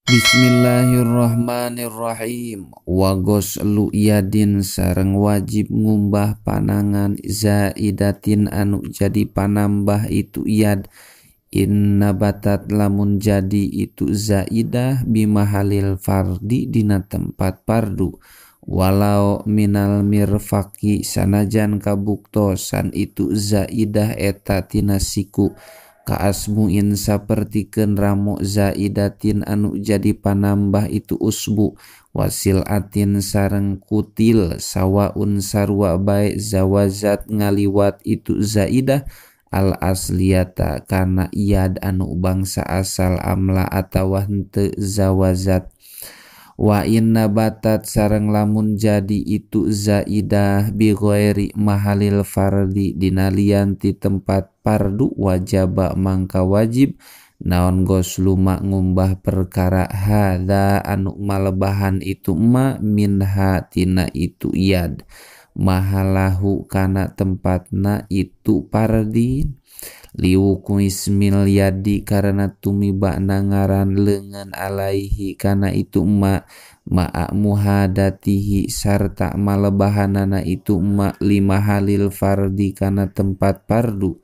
Bismillahirrahmanirrahim. Wa ghuslu yadin sareng wajib ngumbah panangan zaidatin anu jadi panambah itu yad inna batat lamun jadi itu zaidah bimahalil fardi dina tempat fardu walau minal mirfaqi sanajan kabuktosan itu zaidah eta tina siku kaasmuin sapertikeun ramo zaidatin anu jadi panambah itu usbu wasilatin sareng kutil sawaun sarua bae zawazat ngaliwat itu zaidah al asliyata kana iyad anu bangsa asal amla atawa henteu zawazat wa inna batat sareng lamun jadi itu zaidah bi ghairi mahalil fardi dina lian ti tempat fardu wajaba mangka wajib naon ghuslu ma ngumbah perkara hadza anu malebahan itu ma minha tina itu iyad mahalahu kana tempatna itu fardi liwuku ismil yadi karena tumibana ngaran leungeun alaihi kana itu ma ma'a muhadatihi sarta malebahanana itu ma lima halil fardi kana tempat fardu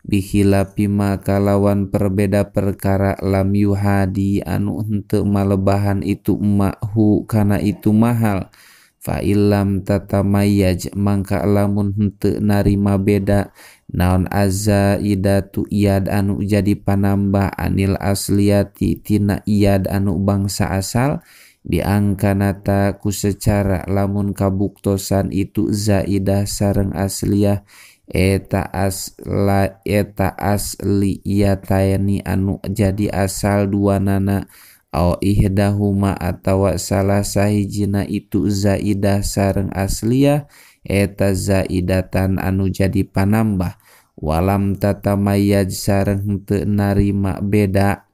bikhilafi ma kalawan perbeda perkara lam yuhadi anu henteu malebahan itu ma hu kana itu mahal fa illam tatamayyaj mangka lamun henteu narima beda naon azzaidatu iyad anu jadi panambah anil asliyati tina iyad anu bangsa asal biangkanata ku secara lamun kabuktosan itu zaidah sareng asliyah eta asla eta asli iyataini anu jadi asal duanana au ihdahuma atawa salah sahijina itu zaidah sareng asliyah eta zaidatan anu jadi panambah walam tatamayyaj sareng henteu narima beda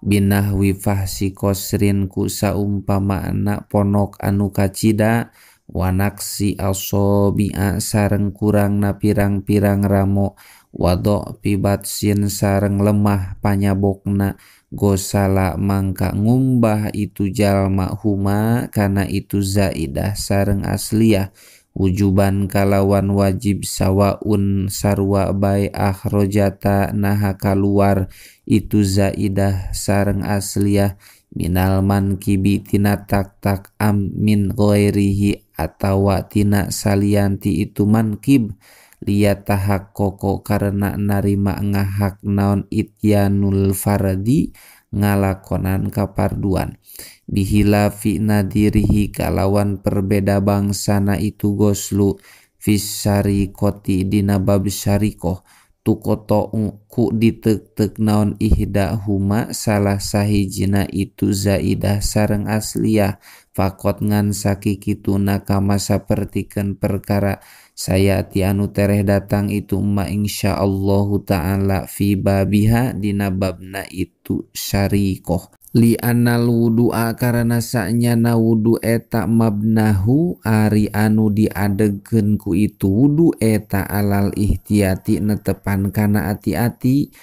binahwi fahsi qasrin ku saumpamaana ponok anu kacida wanaksi asobi'a sareng kurangna pirang-pirang ramo wadho pibatsin sareng lemah panyabokna gosala mangka ngumbah itu jalma huma kana itu zaidah sareng asliyah wujuban kalawan wajib sawaun sarwa bae akhrajata naha kaluar itu zaidah sareng asliyah minal mankibi tina tak-tak am min ghairihi atawa tina salianti itu mankib liyatahaqqaqa karena narima ngahak naon ityanul fardi ngalakonan kaparduan bihilafi nadirihi kalawan perbeda bangsana itu goslu fis syariqati dina bab syariqah tukoto ku ditek-tek naon ihdahuma salah sahijina itu zaidah sareng asliyah fakot ngan sakikituna kama sapertikeun perkara sayati anu tereh datang itu ma insyaallahu ta'ala fi babiha dina babna itu syariqah li annal wudu'a karena sanyana wudu eta mabnahu ari anu diadegkeun ku itu wudu eta alal ihtiyati netepan kana ati-ati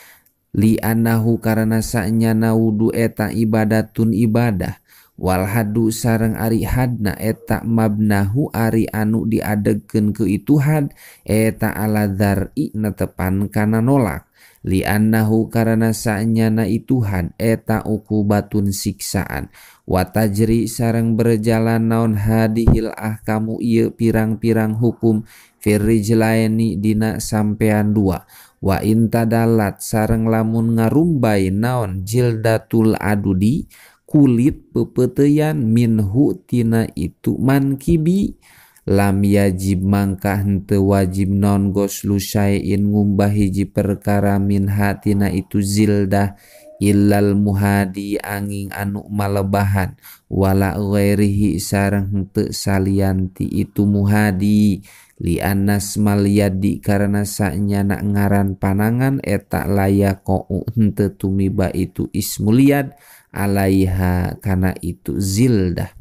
li annahu karena sanyana wudu eta ibadatun ibadah wal hadu sareng ari hadna eta mabnahu ari anu diadegkeun ku itu had eta ala dzar'i netepan kana nolak li annahu karena sanyana itu had eta uqubatun siksaan wa tajri sareng berjalan naon hadihil ahkamu ieu pirang-pirang hukum firrijlaini dina sampean dua wa intadalat sareng lamun ngarumbay naon jildatul adudi kulit pepeteyan minhu tina itu mankibi lam yajib mangka henteu wajib non goslu syai'in ngumbah hiji perkara minha tina itu zildah illal muhadi angin anu malebahan wala ghairihi sareng henteu salianti itu muhadi li annas mal yadi karena sanyana ngaran panangan eta layaqau henteu tumiba itu ismul yad alaiha kana itu zildah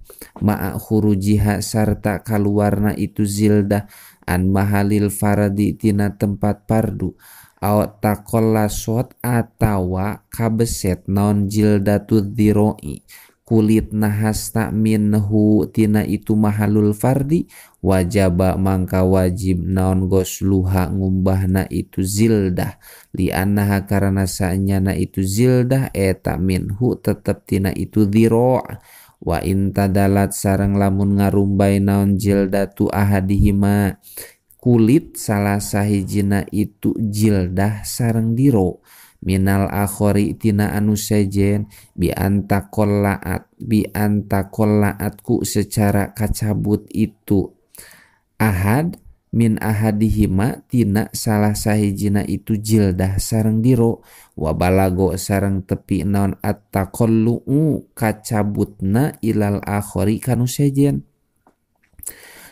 ma'a khurujiha sarta kaluarna itu zildah an mahalil fardi tina tempat fardu Aw taqallasot atawa kabeset naon jildatu dziroi kulit nahasta minhu tina itu mahalul fardi wajaba mangka wajib naon gosluha ngumbahna itu zildah li annaha karana saenyana itu zildah eta minhu tetep tina itu dziro' wa intadalat sareng lamun ngarumbay naon jildatu ahadihima kulit salah sahijina itu jildah sareng diro minal akhori tina anu sejen bi antakollaat ku secara kacabut itu ahad min ahadihima tina salah sahijina itu jildah sareng diro wa balago sareng tepi naon at-taqallu kacabutna ilal akhori kanu sejen.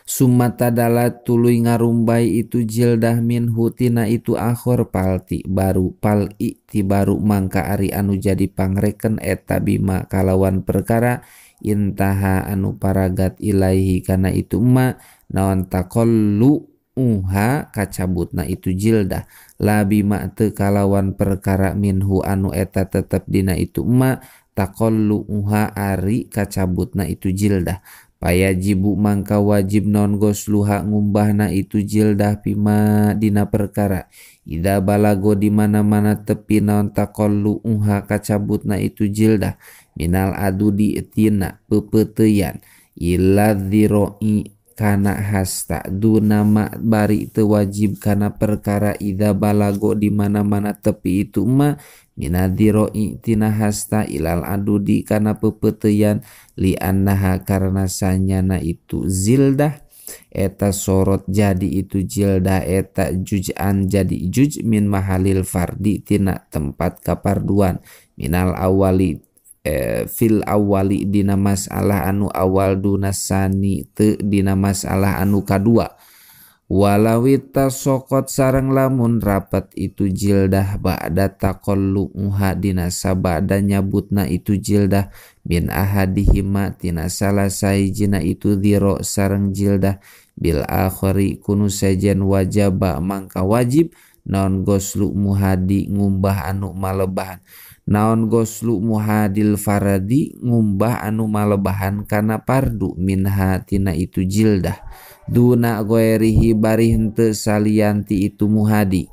Sumata dalat tuluy ngarumbay itu jildah minhu tina itu akhor palti baru pal i'ti baru mangka ari anu jadi pangreken eta bima kalawan perkara intaha anu paragat ilaihi kana itu ma naon taqallu uha kacabutna itu jildah la bima teu kalawan perkara minhu anu eta tetep dina itu ma taqallu uha ari kacabutna itu jildah. Payajibu mangka wajib non gosluha ngumbahna itu jildah pima dina perkara ida balago di mana-mana tepi naon taqallu uha kacabutna itu jildah minal adudi tina pepeuteyan ila dziroi kana hasta duna ma bari teu wajib kana perkara ida balago di mana-mana tepi itu ma minadziroi tina hasta ilal adudi kana pepeuteyan li annaha karena sanyana itu zildah eta sorot jadi itu jildah eta juz'an jadi juj min mahalil fardi tina tempat kaparduan minal awali fil awali dina masalah anu awal dunasani teu dina masalah anu kadua. Walawita sokot sareng lamun rapat itu jildah ba'da taqalluha dina sabada nyabutna itu jildah min ahadihima tina salah sahijina itu dziro sareng jildah bil akhari kunu sejen wajaba mangka wajib naon goslu muhadi ngumbah anu malebahan naon goslu muhadil faradi ngumbah anu malebahan kana pardu minha tina itu jildah duna goerihi bari henteu salianti itu muhadi.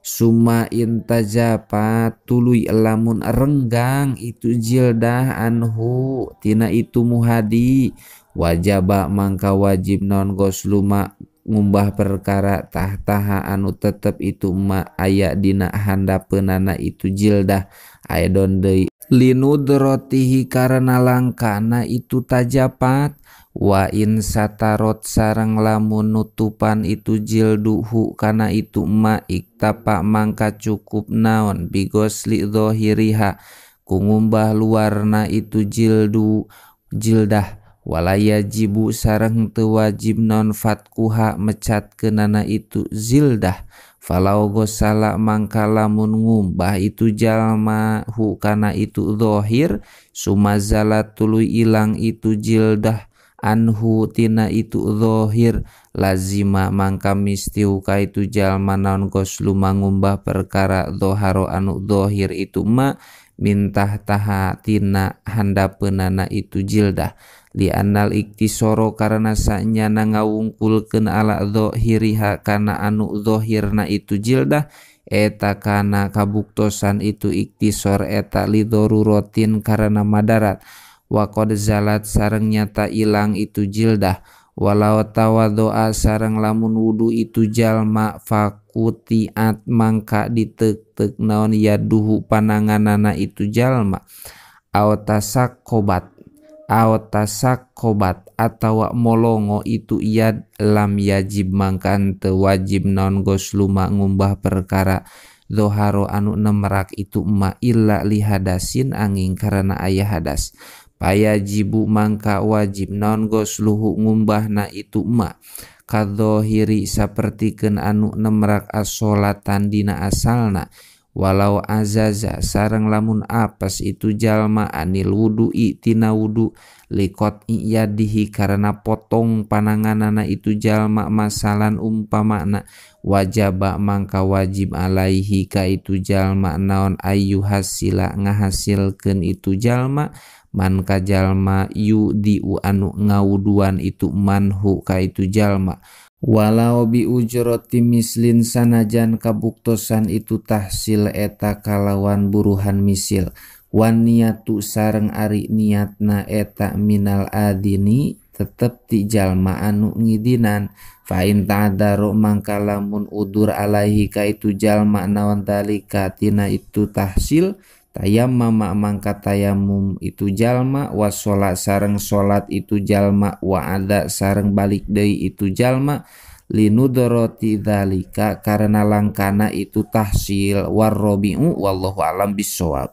Suma intajapa tuluy lamun renggang itu jildah anhu tina itu muhadi wajaba mangka wajib non gosluma ngumbah perkara tahtaha anu tetep itu ma aya dina handapeunana itu jildah aedon deui linudrotihi karena langkana itu tajapat. Wa in satarot sareng lamun nutupan itu jilduhu kana itu ma iktapa mangka cukup naon bigosli dzohiriha ku ngumbah luarna itu jildu jildah walaya jibu sareng teu wajib naon fatkuha mecatkeunana itu zildah falau gosala mangka lamun ngumbah itu jalma hu kana itu dzohir sumazala tuluy ilang itu jildah anhu tina itu dzohir lazima mangka mistiu ka itu jalma naon goslu mangumbah perkara dzoharo anu dzohir itu ma mintah taha tina handapeunana itu jildah li annal iktisoro karena sanyana ngawungkulkeun ala dzohiriha kana anu dzohirna itu jildah eta kana kabuktosan itu iktisor eta lidoruratin karena madarat wa qad zalat sareng nyata ilang itu jildah walau tawaddoa sareng lamun wudu itu jalma fakutiat mangka ditek-tek naon yaduhu pananganana itu jalma aw tasakkobat atawa molongo itu yad lam yajib mangka teu wajib naon gosluma ngumbah perkara dzoharo anu nemrak itu ma illa lihadasin angin karena aya hadas. Payajibu mangka wajib naon gosluhu ngumbahna itu ma kadzohiri sapertikeun anu nemrak as-sholatan dina asalna Walau azaza sareng lamun apes itu jalma anil wudu'i tina wudu liqat yadihi karena potong pananganana itu jalma masalan umpamana wajaba mangka wajib alaihi ka itu jalma naon ayu hasila ngahasilkeun itu jalma man ka jalma yudiu anu ngawuduan itu manhu ka itu jalma. Walau bi ujrati mislin sanajan kabuktosan itu tahsil eta kalawan buruhan misil wan niatu sareng ari niatna eta minal adini tetep ti jalma anu ngidinan fa in ta'daru mangka lamun udur alaihi ka itu jalma naon dalika tina itu tahsil tayammama mangka tayamum itu jalma wa sholat sareng sholat itu jalma wa ada sareng balik deui itu jalma linudoroti dzalika karena langkana itu tahsil warrobi'u wallahu alam bissawab.